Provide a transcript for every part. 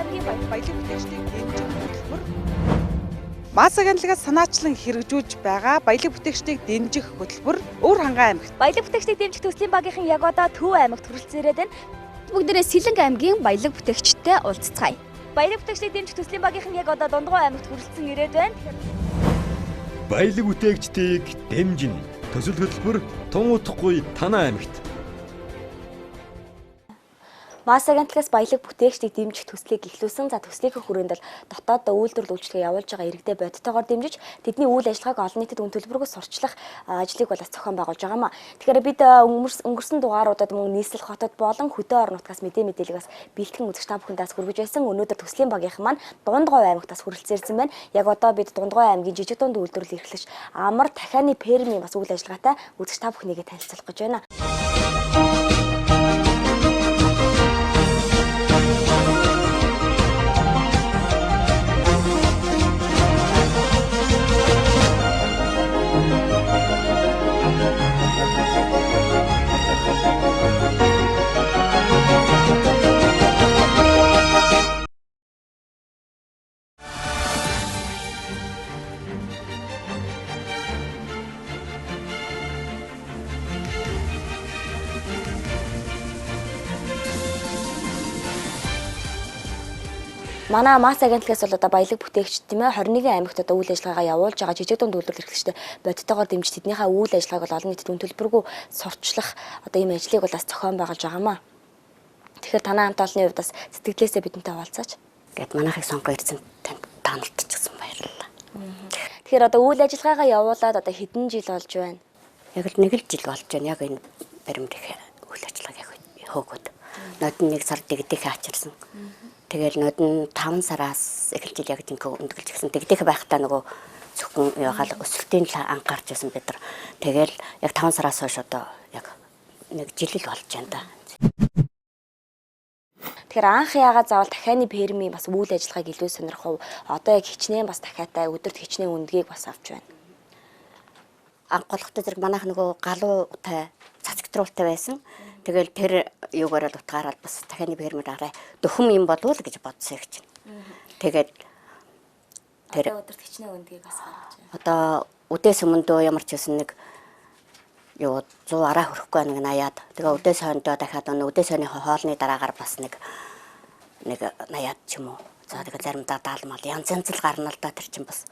аймгийн Баялаг бүтээгчдийг дэмжих хөтөлбөр Мас агентлагаас санаачлан хэрэгжүүлж байгаа баялаг бүтээгчдийг дэмжих хөтөлбөр Өвөр Хангай аймагт. Баялаг бүтээгчдийг дэмжих төслийн багийнхан яг одоо Төв аймагт хүрэлцэн ирээд байна. Бүгдээрээ Сэлэнг аймгийн баялаг бүтээгчтэй уулзцгаая. Баялаг бүтээгчдийг дэмжих төслийн багийнхан яг одоо Дундгой аймагт хүрэлцэн ирээд байна. Баялаг бүтээгчдийг дэмжинэ. Төсөл хөтөлбөр тун утгагүй танай аймагт. Мас агентлагаас баялаг бүтээгчдийг дэмжих төслийг эхлүүлсэн. За төслийнхээ хүрээнд бол дотоод үйлдвэрлэл үйлчилгээ явуулж байгаа иргэдээ бодтойгоор дэмжиж тэдний үйл ажиллагааг олон нийтэд үн төлбөргүй сурчлах ажлыг бол бас зохион байгуулж байгаа юм а. Тэгэхээр бид өнгөрсөн дугааруудад мөн нийслэл хотод болон хөдөө орон нутгаас мэдээллийг бас бэлтгэн үзэгч та бүхэндээс хүргэж байсан. Өнөөдөр төслийн багийнхан маань Дундгой аймагтаас хүрэлцэн ирсэн байна. Яг одоо бид Дундгой аймгийн жижиг дунд үйлдвэрлэл эрхлэгч Амар дахианы фермийн бас үйл ажиллагаатай үзэгч та бүхнийгээ танилцуулах гэж байна. Манай Мас агентлагаас бол одоо баялаг бүтээгч тийм ээ 21 аймагт одоо үйл ажиллагаагаа явуулж байгаа жижиг дунд үйлдвэрлэл эрхлэгчтэй бодтойгоор дэмжиж тэднийхээ үйл ажиллагааг бол олон нийтэд үн төлбөргүй сурталчлах одоо ийм ажлыг бол бас зохион байгуулж байгаа юм а. Тэгэхээр танай хамт олонны хувьд бас сэтгэлээсээ бидэнтэй хаваалцаач. Гэт манайхыг сонгоо ирсэн танд тааналтчихсан баярлалаа. Тэгэхээр одоо үйл ажиллагаагаа явуулаад одоо хэдэн жил болж байна? Яг л нэг л жил болж байна. Яг энэ баримтын үйл ажиллагааг яг хөөгөөд. Нодон нэг сар дэгдэхэ ачирсан. Тэгэл нодон 5 сараас эхэлж ил яг тэнхүү өндгөлж гисэн. Дэгдэхэ байхдаа нөгөө зөвхөн ягаал өсөлтийн л анхаарч байсан бид нар. Тэгэл яг 5 сараас хойш одоо яг нэг жил л болж байна да. Тэгэхээр анх яагаад заавал дахианы фермийн бас үйл ажиллагааг илүү сонирхов? Одоо яг хичнээн бас дахиатай өдөрт хичнээн өндгийг бас авч байна. Анх болохтой зэрэг манайх нөгөө галуутай цацагтруултай байсан. Тэгэл тэр юугаар л утгаараа бас дахианы фермер арай дөхөм юм болов уу гэж бодсон их чинь. Тэгээд тэр өдөрт хичнээн өндгийг бас гаргаж байна. Одоо үдээс өмнөдөө ямар ч байсан нэг юу 100 араа хүрэхгүй нэг 80-аад. Тэгээ үдээс хойндоо дахиад өнөө үдээс хойныхоо хоолны дараагаар бас нэг 80-аад ч юм уу. За тэгээ заримдаа даалмал янз янз л гарна л да тэр чинь бас.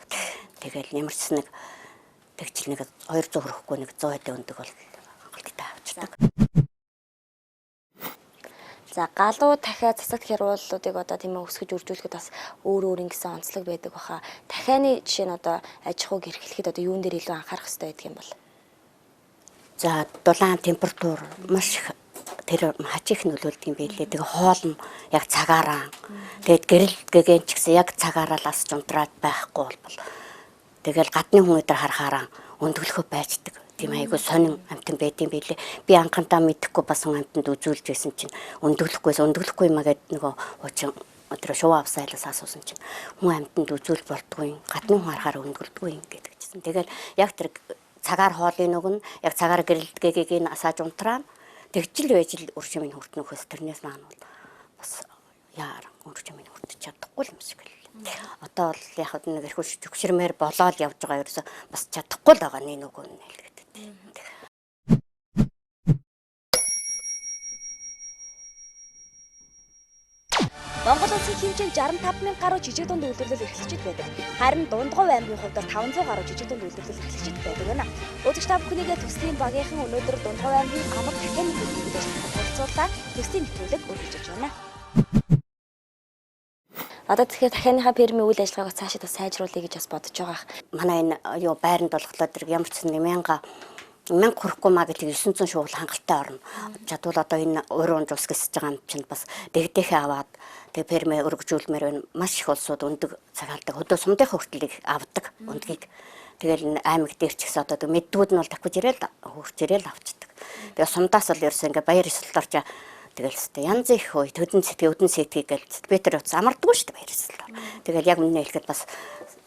Тэгэл ямар ч нэг тэгчил нэг 200 хүрэхгүй нэг 100 хэдэн өндөг бол хангалттай авчдаг. За галуу дахиа цацагт хярууллуудыг одоо тийм ээ өсгөж үржүүлэхэд бас өөр өөр ингэсэн онцлог байдаг баха. Дахианы жишээ нь одоо аж ахуйг эрхлэхэд одоо юун дээр илүү анхаарах хэрэгтэй байдаг юм бол? За дулаан температур маш их тэр хач их нөлөөлдөг юм билээ. Тэгээ хоол нь яг цагаараа. Тэгээд гэрэл гэгээн ч гэсэн яг цагаараа л асч унтраад байхгүй бол тэгэл гадны хүн өдр харахаараа өндөглөхөө байждаг. Тийм айгүй сонин амтан байд юм билээ. Би анхандаа мэдэхгүй бас хүн амтанд үзүүлж байсан чинь өндөглөхгүйс өндөглөхгүй юм а гэд нөгөө хуучин өдрө шувуу авсан айлаас асуусан чинь хүн амтанд үзүүл болдгүй, гадны хүн харахаар өндгөлдгүй юм гэдэг чийсэн. Тэгэл яг тэр цагаар хоолыг нөгөн, яг цагаар гэрэлтгээгийг нь асааж унтраана. Тэгжил байж л өршөм минь хүртнөхөөс тэрнээс маань бол бас яар өршөм минь хүртэж чадахгүй юм шиг л. Одоо бол яг нэг эрхүүш төгшөрмээр болоод явж байгаа ерөөсө бас чадахгүй л байгаа нэг нөгөө нь хэлгээд. Монгол улсын хэмжээнд 65 мянган гаруй жижиг дунд үйлдвэрлэл эрхлэгчид байдаг. Харин Дундгой аймгийн хувьд бол 500 гаруй жижиг дунд үйлдвэрлэл эрхлэгчид байдаг байна. Үзэгч та бүхнийгээ төслийн багийнхан өнөөдөр Дундгой аймгийн амар дахианы үйл ажиллагааг танилцууллаа. Төслийн нэвтрүүлэг үргэлжлэж байна. Одоо тэгэхээр дахианыхаа фермийн үйл ажиллагааг цаашид бас сайжруулъя гэж бас бодож байгаа. Манай энэ юу байранд болохоор тэр ямар ч нэг мянга мянга хүрэхгүй маа гэдэг 900 шугал хангалттай орно. Чадвал одоо энэ уран унж ус гисэж байгаа юм чинь бас дэгдэхээ аваад тэгээ фермээ өргөжүүлмээр байна. Маш их улсууд өндөг цагаалдаг. Хөдөө сумдынхаа хүртэл авдаг өндгийг. Тэгэл энэ аймаг дээр ч гэсэн одоо мэддгүүд нь бол давхиж ирээл хөрч ирээл авчдаг. Тэгээ сумдаас бол ерөөсөө ингээ баяр ёслолоор ч тэгэл хэвээ янз их хөө төдөн сэтгэ өдөн сэтгэ гэл би тэр утас амардаггүй шүү дээ баяр ёслолоор. Тэгэл яг үнэ хэлэхэд бас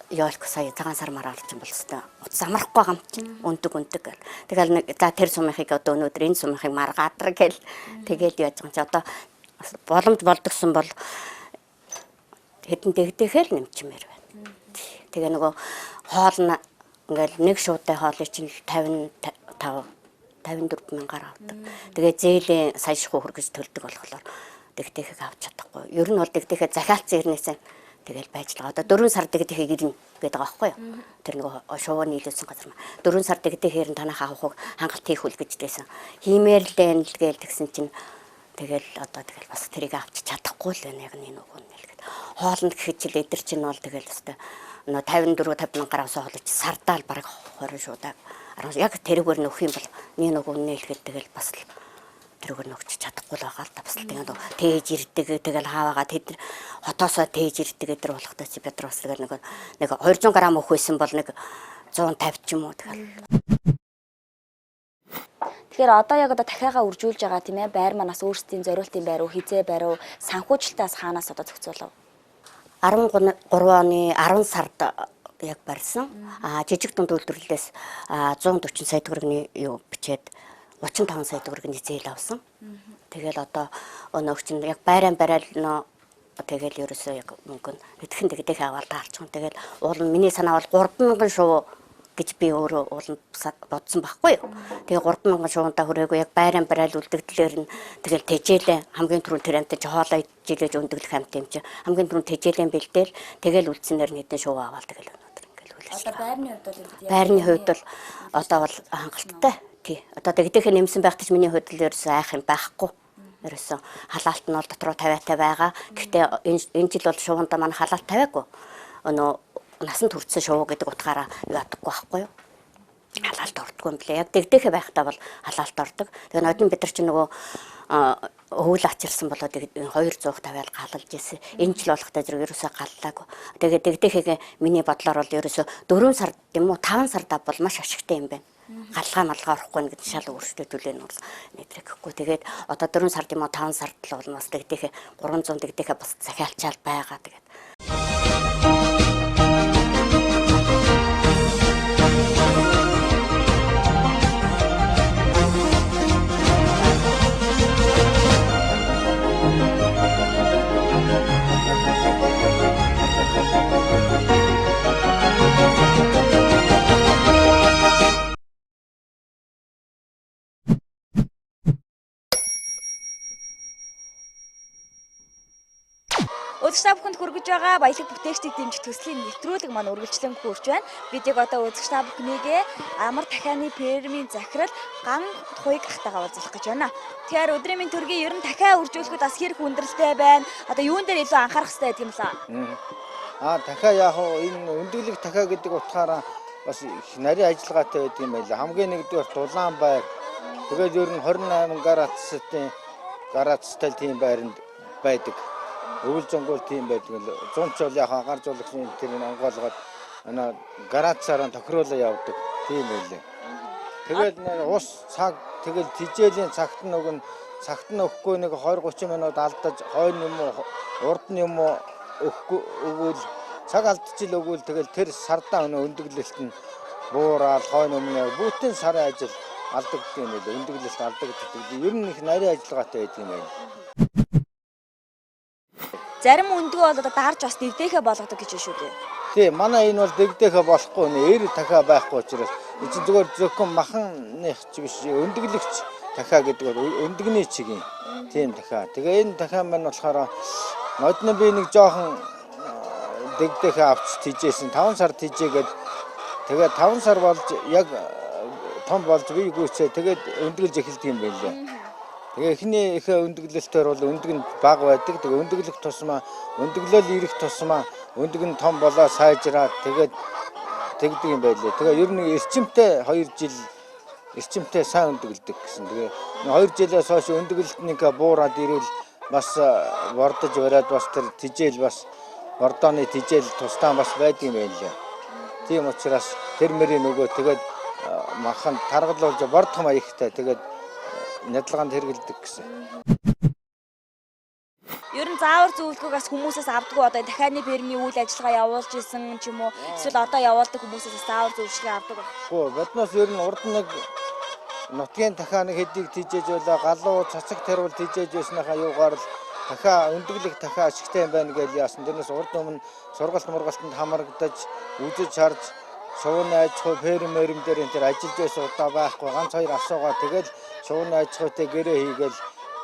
ёолк сая цагаан сар мараар чинь бол хэвээ утас амрахгүй гам чинь өндөг өндөг гэл. Тэгэл нэг за тэр сумынхыг одоо өнөөдөр энэ сумынхыг маргаадар гэл тэгэл яаж байгаа юм чи одоо боломж болдгсон бол Хэдэн дэгдэхээр нэмчмээр байна. Тэгээ нөгөө хоол нь ингээл нэг шуутай хоолыг чинь 55 54 мянгаар авдаг. Тэгээ зээлийн сая шахуу хүргэж төлдөг болохоор дэгдэхийг авч чадахгүй. Ер нь бол дэгдэхээ захиалцсан ирнээсээ тэгэл байж л байгаа. Одоо 4 сар дэгдэхийг ирнэ гэдэг байгаа байхгүй юу? Тэр нөгөө шувуу нийлүүлсэн газар маань. 4 сар дэгдэхээр нь танах авах хангалт хийх үл гэж дээсэн. Хиймээр л байна л гээл тэгсэн чинь тэгэл одоо тэгэл бас тэрийг авч чадахгүй л байна яг нэг нөгөө нь л гээд. Хоолнд гэхэд чил эдэр чинь бол тэгэл өстой нөө 54 50 мянгаар авсан хоолой чи сардаа л бараг 20 шуудаг. Яг тэрүүгээр нөх юм бол нэг нөгөө нээлгээд тэгэл бас л тэрүүгээр нөхч чадахгүй л байгаа л да. Бас л тэгээд тээж ирдэг тэгэл хааваага тэд хотоосоо тээж ирдэг эдэр болохтой чи бид нар бас тэгэл нэг 200 г өгөх байсан бол нэг 150 ч юм уу тэгэл. Тэгэхээр одоо яг одоо дахиагаа үржүүлж байгаа тийм ээ байр манаас өөрсдийн зориултын байр уу хизээ байр уу санхүүжилтаас хаанаас одоо зохицуулав? 13 оны 10 сард яг барьсан. Жижиг дунд үйлдвэрлэлээс 140 сая төгрөгийн юу бичээд 35 сая төгрөгийн зээл авсан. Тэгэл одоо өнөөх чинь яг байран барайл нөө тэгэл ерөөсөө яг мөнгө нь хэдхэн дэгдэх аваад таарчихсан. Тэгэл уул нь миний санаа бол 3000 шувуу гэж би өөрөө уул нь бодсон байхгүй юу. Тэгээ 3000 шувуунтаа хүрээгүй яг байран барайл үлдэгдлээр нь тэгэл тэжээлээ хамгийн түрүүнд тэр амт чи хоолой жилээж өндөглөх амт юм чи хамгийн түрүүнд тэжээлэн бэлдээл тэгэл үлдсэнээр нь хэдэн шувуу аваад тэгэл өнөөдөр ингээл хүлээж. Одоо байрны хувьд бол байрны хувьд бол одоо бол хангалттай. Тий. Одоо дэгдэхээ нэмсэн байх гэж миний хувьд л ерөөсөө айх юм байхгүй. Ерөөсөө халаалт нь бол дотроо 50-тай байгаа. Гэхдээ энэ жил бол шувуунда манай халаалт тавиагүй. Өнөө насанд хүрсэн шувуу гэдэг утгаараа юу ядаггүй байхгүй юу? Халаалт ордоггүй юм блэ. Яг дэгдэхээ байхдаа бол халаалт ордог. Тэгээ нодон бид нар чинь нөгөө өвөл ачирсан болоод 200 тавиал галалж ирсэн. Энэ жил болохтой зэрэг ерөөсөө галлаагүй. Тэгээ дэгдэхээгээ миний бодлоор бол ерөөсөө 4 сар юм уу 5 сард бол маш ашигтай юм байна. Галгаа малгаа орохгүй гэдэг шал өөрсдөө төлөө нь бол нэтрэх гэхгүй. Тэгээд одоо 4 сард юм уу 5 сард л бол бас дэгдэхээ 300 дэгдэхээ бас захиалчаал байгаа. Тэгээд Үзэгч та бүхэнд хүргэж байгаа баялаг бүтээгчдийг дэмжих төслийн нэвтрүүлэг маань үргэлжлэн хүрч байна. Бид яг одоо үзэгч та бүхнийг амар дахианы фермийн захирал Ган Хуйг ахтайгаа уулзах гэж байна. Тэгэхээр өдрийн минь төргийн ер нь дахиа үржүүлэхэд бас хэр хүндрэлтэй байна. Одоо юун дээр илүү анхаарах хэрэгтэй гэдэг юм лээ. Дахиа яг энэ өндөглөх дахиа гэдэг утгаараа бас их нарийн ажиллагаатай байдаг юм байлаа. Хамгийн нэгдүгээр дулаан байр. Тэгээд ер нь 28 градусын градустай тийм байранд байдаг. Өвөл зонгол тийм байдаг. 100 ч бол яг агаар жуулагчны тэр нь онгоолгоод ана градусаараа тохируулаа явдаг тийм байлээ. Тэгээд ус цаг тэгэл тижээлийн цагт нь өгнө, цагт нь өгөхгүй нэг 20 30 минут алдаж хойно юм уу урд нь юм уу өгөхгүй өгвөл цаг алдчихил өгвөл тэгэл тэр сардаа өнөө өндөглөлт нь буураад хойно өмнө бүтэн сарын ажил алдагддаг юм байлээ. Өндөглөлт алдагддаг. Ер нь их нарийн ажиллагаатай байдаг юм байна. Зарим өндгөө бол одоо дарж бас дэгдэхэ болгодог гэж шүү дээ. Тий, манай энэ бол дэгдэхэ болохгүй нэ эр дахиа байхгүй учраас энэ чинь зүгээр зөвхөн маханных ч биш өндөглөгч дахиа гэдэг бол өндөгний чигийн тийм дахиа. Тэгээ энэ дахиа маань болохоор нодны би нэг жоохон дэгдэхэ авч тижээсэн 5 сар тижээгээд тэгээ 5 сар болж яг том болж бие гүйцээ тэгээд өндөглж эхэлдэг юм байна лээ. Тэгээ эхний ихэ өндөглөлтөөр бол өндөг нь бага байдаг. Тэгээ өндөглөх тусмаа өндөглөл ирэх тусмаа өндөг нь том болоо сайжраад тэгээд тэгдэг юм байлээ. Тэгээ ер нь эрчимтэй 2 жил эрчимтэй сайн өндөглөдөг гэсэн. Тэгээ 2 жилээс хойш өндөглөлт нэг буураад ирвэл бас бордож бариад бас тэр тижээл бас бордооны тижээл тустаан бас байдаг юм байлээ. Тийм учраас тэр мөрийн нөгөө тэгээд махан таргалуулж бордох маягтай тэгээд нядалгаанд хэрэгэлдэг гэсэн. Ер нь заавар зөвлөгөөг бас хүмүүсээс авдаггүй одоо дахианы фермийн үйл ажиллагаа явуулж исэн ч юм уу эсвэл одоо явуулдаг хүмүүсээс заавар зөвлөгөө авдаг байх. Үгүй бодноос ер нь урд нэг нутгийн дахиа нэг хэдийг тижээж байлаа, галуу цацаг тэрвал тижээж байсныхаа юугаар л Дахиа өндөглөх дахиа ашигтай юм байна гэж яасан. Тэрнээс урд өмнө сургалт мургалтанд хамрагдаж үзэж харж шувууны аж ахуй ферм мэрм дээр энэ төр ажиллаж байсан удаа байхгүй. Ганц хоёр асуугаа тэгэл шувууны аж ахуйтай гэрээ хийгээл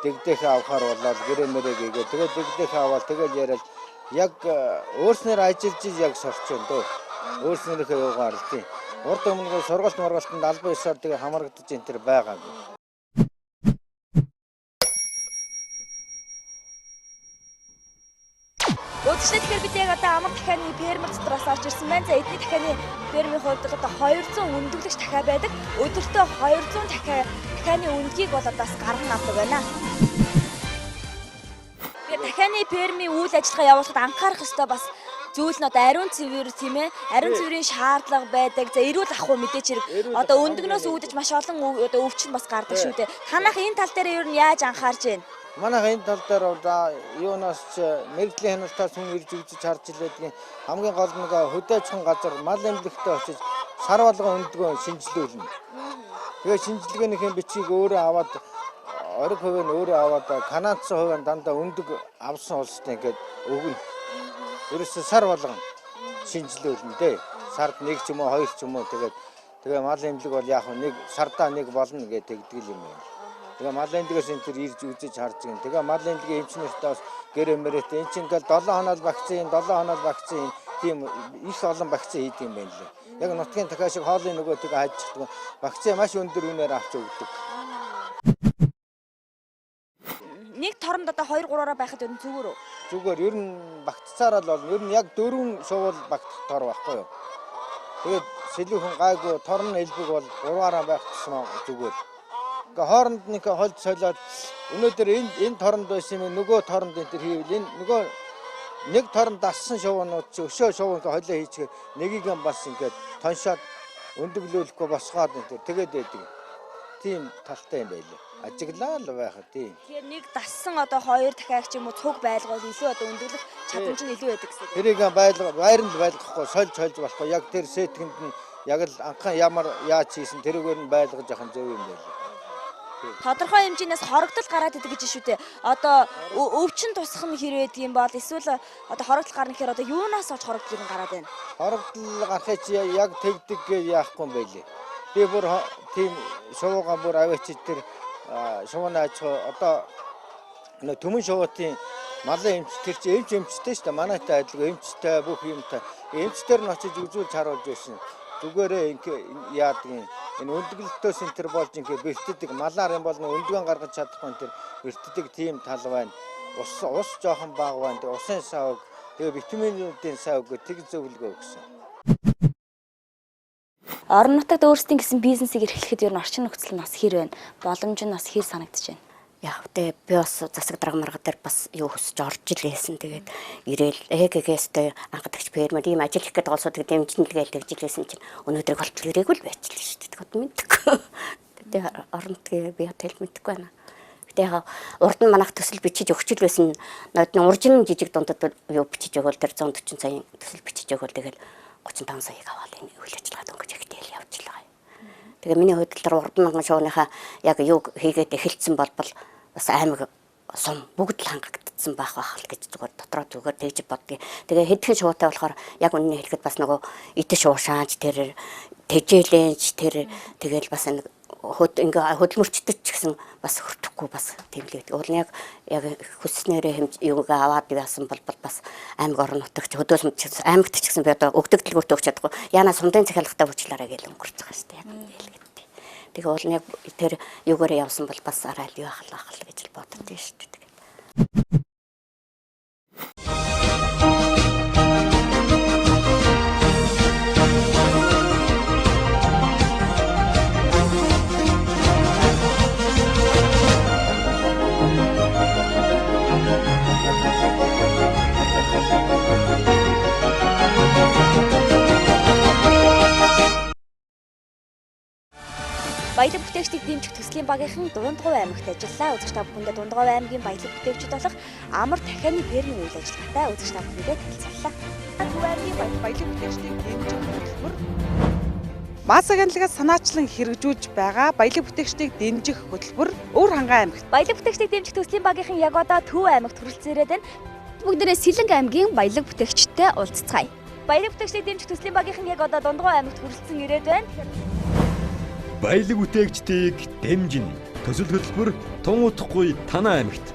дэгдэхээ авахар болоод гэрээ мэрээ гээгээ. Тэгээд дэгдэхээ аваад тэгэл яриад яг өөрснөр ажиллаж яг сурч байна дөө. Өөрснөрийнхөө юугаар л тийм. Урд өмнө сургалт мургалтанд албан ёсоор тэгээ хамрагдаж энэ төр байгаагүй. Үзэгчдээ тэгэхээр бид яг одоо амар дахианы фермер дотроос орж ирсэн байна. За эдний дахианы фермийн хувьд бол одоо 200 өндөглөгч дахиа байдаг. Өдөртөө 200 дахианы өндгийг бол одоо бас гарган авдаг байна. Тэгэхээр дахианы фермийн үйл ажиллагаа явуулахад анхаарах ёстой бас зүйл нь одоо ариун цэвэр тийм ээ. Ариун цэврийн шаардлага байдаг. За эрүүл ах уу мэдээч хэрэг. Одоо өндгнөөс үүдэж маш олон одоо өвчин бас гардаг шүү дээ. Танах энэ тал дээр ер нь яаж анхаарч байна? Манайх энэ тал дээр бол юунаас ч мэргэжлийн хяналтаас хүн ирж үзэж харж илээдгийн хамгийн гол нэг хөдөө аж ахуйн газар мал эмнэлэгтээ очиж сар болгон өндгөө шинжилүүлнэ. Тэгээ шинжилгээнийхээ бичгийг өөрөө аваад 20% нь өөрөө аваад Канадын хувь нь дандаа өндөг авсан улстай ингээд өгнө. Ерөөсөө сар болгон шинжилүүлнэ дээ. Сард нэг ч юм уу хоёр ч юм уу тэгээд мал эмнэлэг бол яг нэг сардаа нэг болно гэж тэгдэг юм байна. Тэгээ мал эмнэлгээс энэ төр ирж үзэж харж гин. Тэгээ мал эмнэлгийн эмч нартай бас гэрээ мэрэтэй энэ чинь ингээл 7 хоног вакцин, 7 хоног вакцин тийм их олон вакцин хийдэг юм байна лээ. Яг нутгийн дахиа шиг хоолын нөгөө тийг хайжчихдаг. Вакцин маш өндөр үнээр авч өгдөг. Нэг торонд одоо 2 3-аараа байхад ер нь зүгээр үү? Зүгээр ер нь багтцаараа л болно. Ер нь яг 4 шувуул багтах тор байхгүй юу? Тэгээд сэлүүхэн гайгүй торн элбэг бол 3-аараа байх тусмаа зүгээр. Ингээ хооронд нэг хольж солиод өнөөдөр энэ торонд байсан юм нөгөө торонд энэ төр хийвэл энэ нөгөө нэг торонд дассан шувуунууд чи өшөө шувуу ингээ холио хийчихээр нэгийг нь бас ингээд тоншоод өндөглүүлэхгүй босгоод энэ төр тэгээд байдаг. Тийм талтай юм байлээ. Ажиглаа л байх тийм. Тэгэхээр нэг дассан одоо 2 дахиад ч юм уу цуг байлгуул илүү одоо өндөглөх чадамж нь илүү байдаг гэсэн. Тэрийг байлга байранд байлгахгүй сольж хольж болохгүй яг тэр сетгэнд нь яг л анхан ямар яаж хийсэн тэрүүгээр нь байлгаж явах нь зөв юм байлээ. Тодорхой хэмжээнээс хорогдол гараад идэг гэж шүү дээ. Одоо өвчин тусах нь хэрэг байдаг юм бол эсвэл одоо хорогдол гарна гэхээр одоо юунаас олж хорогдол юм гараад байна? Хорогдол гарахыг чи яг тэгдэг гэж яахгүй юм байлээ. Би бүр тийм шувуугаан бүр аваачиж тэр шувууны аж ахуй одоо нөө түмэн шувуутын малын эмч тэр чи эмч эмчтэй шүү дээ. Манайтай адилгүй эмчтэй бүх юмтай. Эмчтэр нь очиж үзүүлж харуулж байсан. Зүгээрээ ингээ яадаг юм. Энэ өндөглөлтөөс энэ төр болж ингээ бэртдэг. Малаар юм бол өндгөн гаргаж чадахгүй энэ төр бэртдэг тийм тал байна. Ус жоохон бага байна. Тэгээ усын савг, тэгээ витаминуудын савг тэг зөвлөгөө өгсөн. Орон нутагт өөрсдийн гэсэн бизнесийг эрхлэхэд ер нь орчин нөхцөл нь бас хэр байна? Боломж нь бас хэр санагдаж байна? Яг тэ би бас засаг дарга марга дээр бас юу хүсэж орж ил байсан. Тэгээд ирээл ЭГГ-тэй анхдагч фермер ийм ажил хийх гэдэг улсуудыг дэмжинэ л гээл тэгж илээсэн чинь өнөөдрийг болтол ирээгүй л байчлаа шүү дээ. Тэгэхэд мэдгүй. Тэгээ орон нутгийн би хэл мэдгүй байна. Гэтэ яг урд нь манайх төсөл бичиж өгч л байсан. Нодны уржин жижиг дундад юу бичиж өгөөл тэр 140 саяын төсөл бичиж өгөөл тэгэл 35 саяыг аваад энэ үйл ажиллагаа дөнгөж ихтэл явж л байгаа юм. Тэгээ миний хувьд тэр урд нь шууныхаа яг юу хийгээд эхэлсэн болбол бас аймаг сум бүгд л хангагдсан байх байх л гэж зүгээр дотроо зүгээр тэгж боддгийг. Тэгээ хэдхэн шуутай болохоор яг үннийг хэлэхэд бас нөгөө итэ шуушаач тэр тэжээлэнч тэр тэгэл бас нэг ингээ хөдөлмөрчдөд ч гэсэн бас хөртөхгүй бас тийм л гэдэг. Уул нь яг хүсснээрээ хэмж юугаа аваад яасан бол бас аймаг орон нутагч хөдөлмөрч аймагт ч гэсэн би одоо өгдөг дэлгүүрт өгч чадахгүй. Яна сумдын захиалгатай уучлаарай гэж өнгөрч байгаа шүү дээ. Яг хэлгээд. Тэгээ уул нь яг тэр юугаараа явсан бол бас арай л юу ахал ахал гэж л боддоо шүү дээ. Баялаг бүтээгчдийг дэмжих төслийн багийнхан Дундгов аймагт ажиллаа. Үзэгч та бүхэндээ Дундгов аймгийн баялаг бүтээгчид болох Амар дахианы фермийн үйл ажиллагаатай үзэгч та бүхэндээ танилцууллаа. Төв аймгийн баялаг бүтээгчдийг дэмжих хөтөлбөр Мас агентлагаас санаачлан хэрэгжүүлж байгаа баялаг бүтээгчдийг дэмжих хөтөлбөр Өвөр хангай аймагт. Баялаг бүтээгчдийг дэмжих төслийн багийнхан яг одоо Төв аймагт хүрэлцэн ирээд байна. Бүгдээрээ Сэлэнг аймгийн баялаг бүтээгчтэй уулзцгаая. Баялаг бүтээгчдийг дэмжих төслийн багийнхан яг одоо Дундгой аймагт хүрэлцэн ирээд байна. Баялаг бүтээгчдийг дэмжинэ. Төсөл хөтөлбөр тун удахгүй танай аймагт.